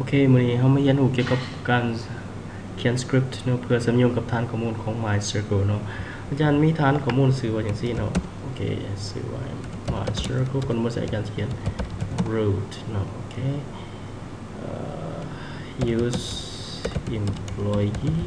ໂອເຄ ມື້ນີ້ເຮົາມາຮຽນຮູ້ກ່ຽວກັບການຂຽນສະຄຣິບເນາະ ເພື່ອເຊື່ອມໂຍງກັບຖານຂໍ້ມູນຂອງ MySQL ເນາະ. ອາຈານມີຖານຂໍ້ມູນຊື່ວ່າຈັ່ງຊີ້ເນາະ. ໂອເຄ ຊື່ວ່າ MySQL ກ່ອນໝົດ ອາຈານຈະຂຽນ root ເນາະ. ໂອເຄ ເອີ use employee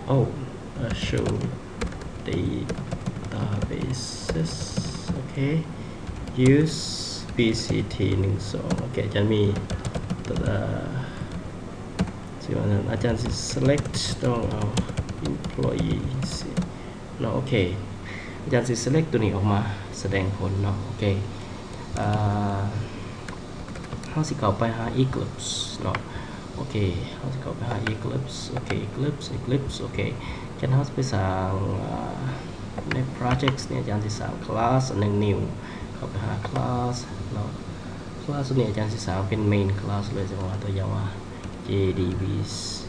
ໂອ້ ເອີ show databases ໂອເຄ use ບີຊີທີ ໜຶ່ງ ສອງ ໂອເຄ ອາຈານມີ ເອີ ຊິວ່ານັ້ນ ອາຈານຊິ select ຕ້ອງເອົາ employees ເນາະ. ໂອເຄ ອາຈານຊິ select ຕົວນີ້ອອກມາສະແດງຜົນເນາະ. ໂອເຄ ເອີ ເຮົາຊິເຂົ້າໄປຫາ Eclipse ເນາະ. ໂອເຄ ເຮົາຊິເຂົ້າໄປຫາ Eclipse ໂອເຄ Eclipse Eclipse ໂອເຄ ຈາກນັ້ນເຮົາຊິໄປສ້າງ ເອີ ໃນ projects ນີ້ອາຈານຊິສ້າງ class ອັນໜຶ່ງ new ເຂົ້າໄປຫາ class ເນາະ. class ນີ້ອາຈານຊິສ້າງເປັນ main class ເລີຍ ສະເພາະວ່າຕົວຢ່າງວ່າ JDBC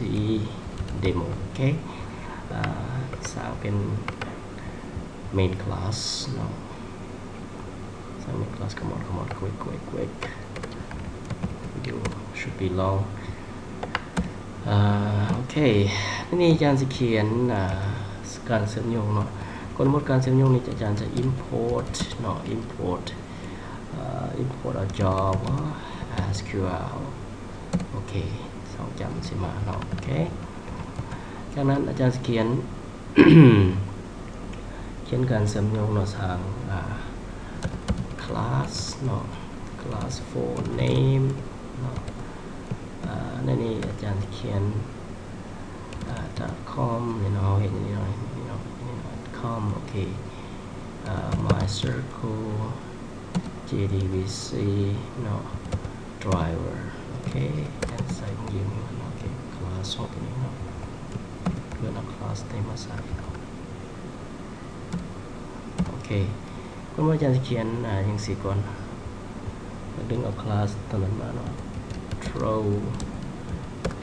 demo ໂອເຄ ເອີ ສ້າງເປັນ main class ເນາະ. ສ້າງ main class ຂະມອດຂະມອດ quick quick quick video should be long ເອີ ໂອເຄ ທີນີ້ອາຈານຊິຂຽນ ເອີ ການເຊື່ອມໂຍງເນາະ. ກ່ອນໝົດການເຊື່ອມໂຍງນີ້ ອາຈານຈະ import ເນາະ import ເອີ import ເອົາ Java SQL ໂອເຄ ສອງຈ້ຳຊິມາເນາະ. ໂອເຄ ຈາກນັ້ນອາຈານຊິຂຽນ ຂຽນການເຊື່ອມໂຍງເນາະ ສ້າງ ອ່າ class ເນາະ class for name ເນາະ. ອ່າ ໃນນີ້ອາຈານຂຽນ ອ່າ .com ນີ້ເນາະ ເຮົາເຮັດນີ້ເນາະ .com ໂອເຄ ອ່າ MySQL JDBC ເນາະ driver ໂອເຄ ແລ້ວໃສ່ວງເລັບນີ້ເນາະ. ໂອເຄ class ຂອງຕົວນີ້ເນາະ ເພື່ອເອົາ class ນີ້ມາໃສ່ເນາະ. ໂອເຄ ກ່ອນໝົດອາຈານຈະຂຽນ ອ່າ ຈັ່ງຊີ້ກ່ອນ ດຶງເອົາ class ຕົວນັ້ນມາເນາະ throw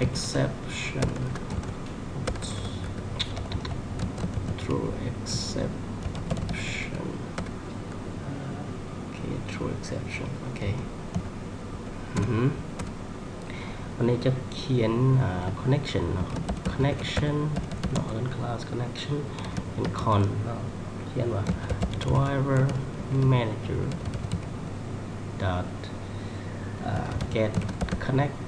exception throw exception ໂອເຄ throw exception ໂອເຄ ອືຮຶ ອັນນີ້ຈະຂຽນ ອ່າ connection ເນາະ connection ເນາະ ເອີ້ນ class connection ເປັນ con ເນາະ ຂຽນວ່າ driver manager dot ອ່າ get connect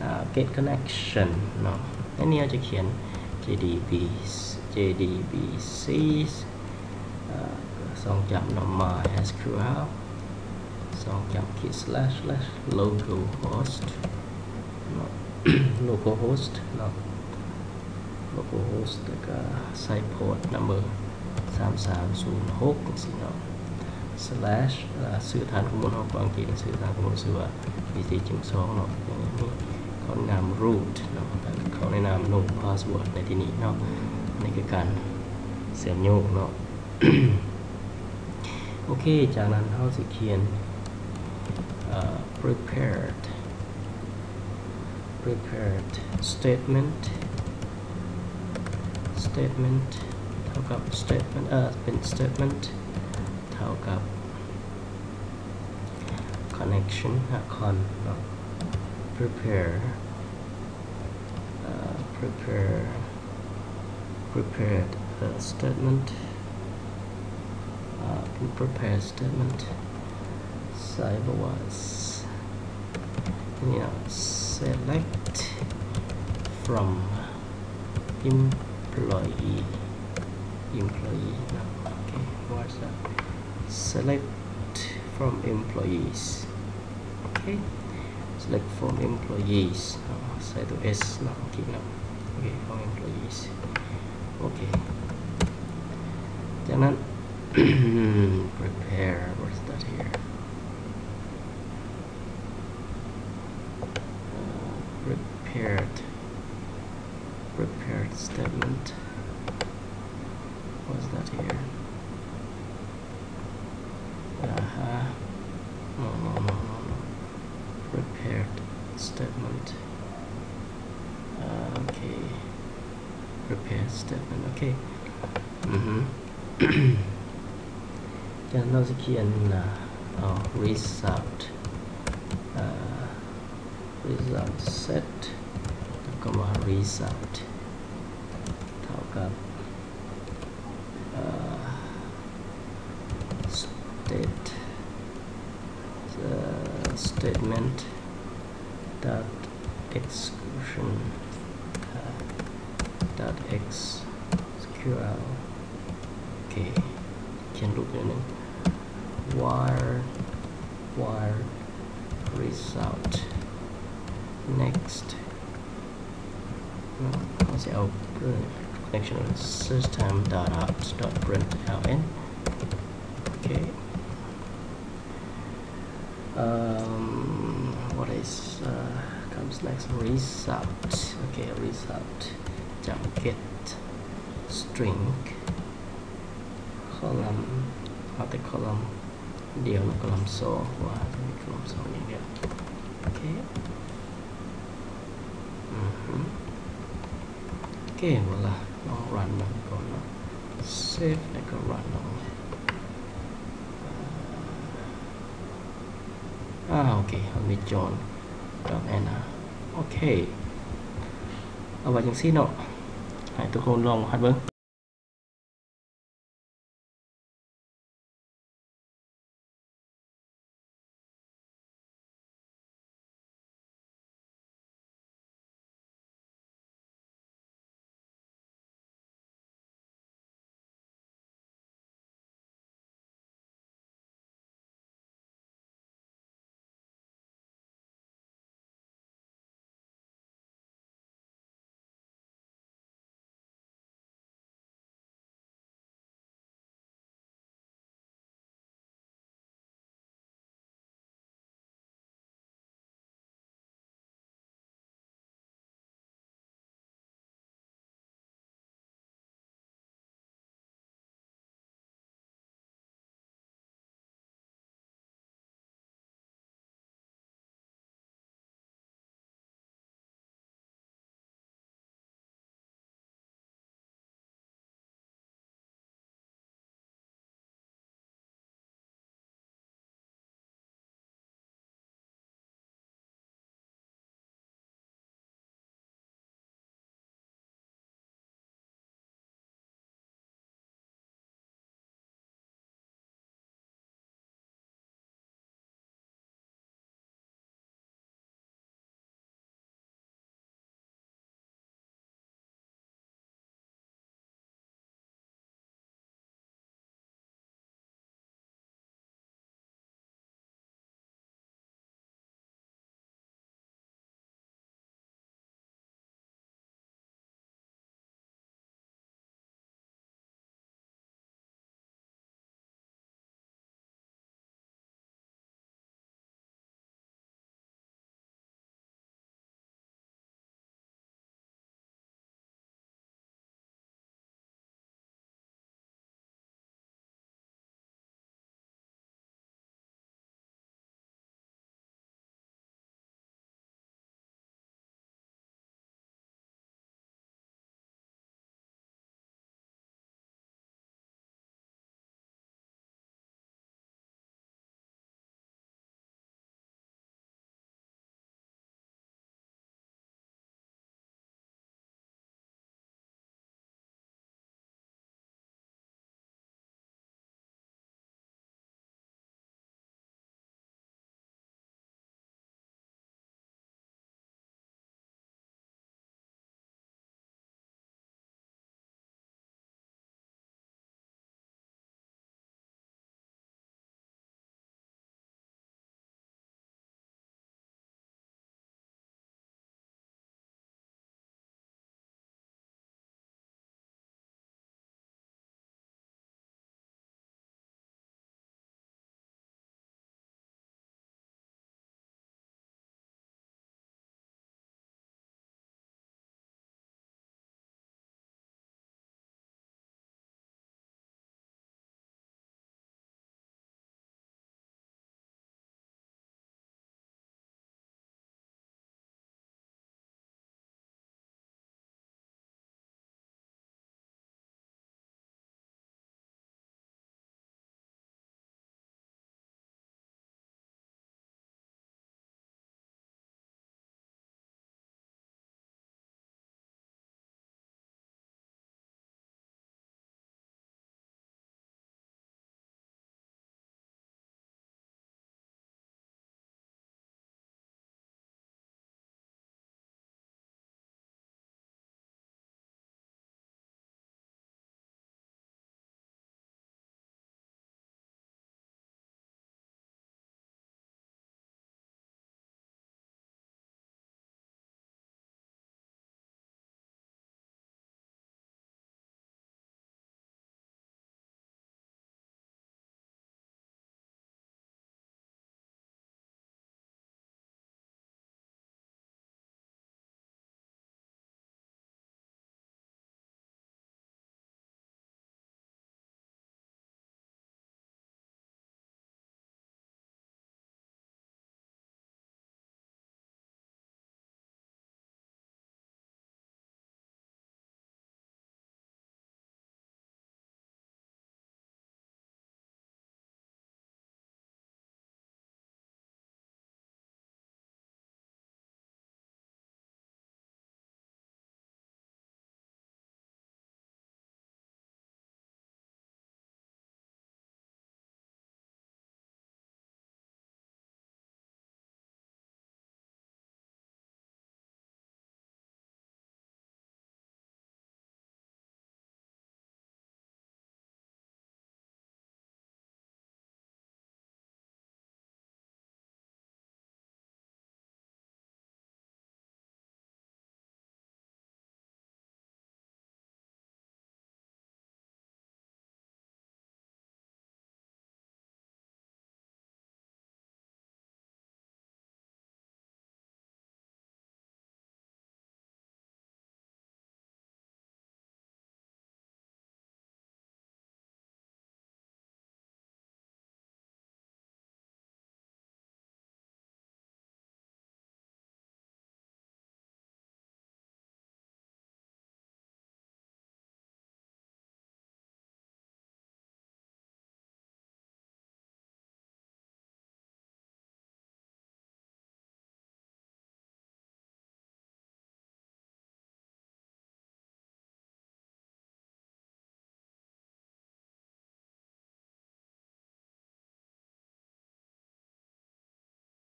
ອ່າ get connection ເນາະ. ໃນນີ້ເຮົາຈະຂຽນ JDB JDBC ເອີ ສອງຈ້ຳເນາະ MySQL ສອງຈ້ຳ slash slash localhost ເນາະ localhost ເນາະ localhost ແລ້ວກໍໃສ່ port number ສາມສາມສູນຫົກ ຈັ່ງຊີ້ເນາະ slash ເອີ ຊື່ຖານຂໍ້ມູນຂອງອັງກິດ ຊື່ຖານຂໍ້ມູນຊື່ວ່າ ບີຊີ ຈຸດສອງ ເນາະ. ເຂົ້າໃນນາມ root ເນາະ ເຂົ້າໃນນາມ no password ໃນທີ່ນີ້ເນາະ. ອັນນີ້ຄືການເຊື່ອມໂຍງເນາະ. ໂອເຄ ຈາກນັ້ນເຮົາຊິຂຽນ ເອີ prepared prepared statement statement ເທົ່າກັບ statement ເອີ ເປັນ statement ເທົ່າກັບ connection con ເນາະ prepare ເອີ prepare prepared statement ເປັນ prepared statement ໃສ່ບອກວ່າ select from employee employee ເນາະ. ໂອເຄ select from employees ໂອເຄ select from employees ເນາະ ໃສ່ຕົວ S ເນາະ ໂອເຄເນາະ ໂອເຄ from employees ໂອເຄ ຈາກນັ້ນ prepare what is that here prepared prepared statement what is that here aha no no no no no prepared statement ໂອເຄ prepared statement ໂອເຄ ອືຮຶ ຈາກນັ້ນເຮົາຊິຂຽນ ເອົາ result ເອີ result set ແລ້ວກໍມາ result ເທົ່າກັບ state statement dot exclusion dot sql ໂອເຄ ຂຽນລູບໜ້ອຍໜຶ່ງ while while result next ເຮົາຊິເອົາ connection system dot out dot println ໂອເຄ what is comes next result ໂອເຄ result ຈາກ get string column ເອົາແຕ່ column ດຽວ ແລ້ວກໍລຳສອງ ເພາະວ່າເຮົາຈະມີລຳສອງຢ່າງດຽວ ໂອເຄ ອືຮຶ ໂອເຄ ເວລາລອງຣັນເບິ່ງກ່ອນເນາະ save ແລ້ວກໍຣັນເນາະ ອາ ໂອເຄ ເຮົາມີ John ກັບ Anna ໂອເຄ ເອົາໄວ້ຈັ່ງຊີ້ເນາະ ໃຫ້ທຸກຄົນລອງຮັດເບິ່ງ.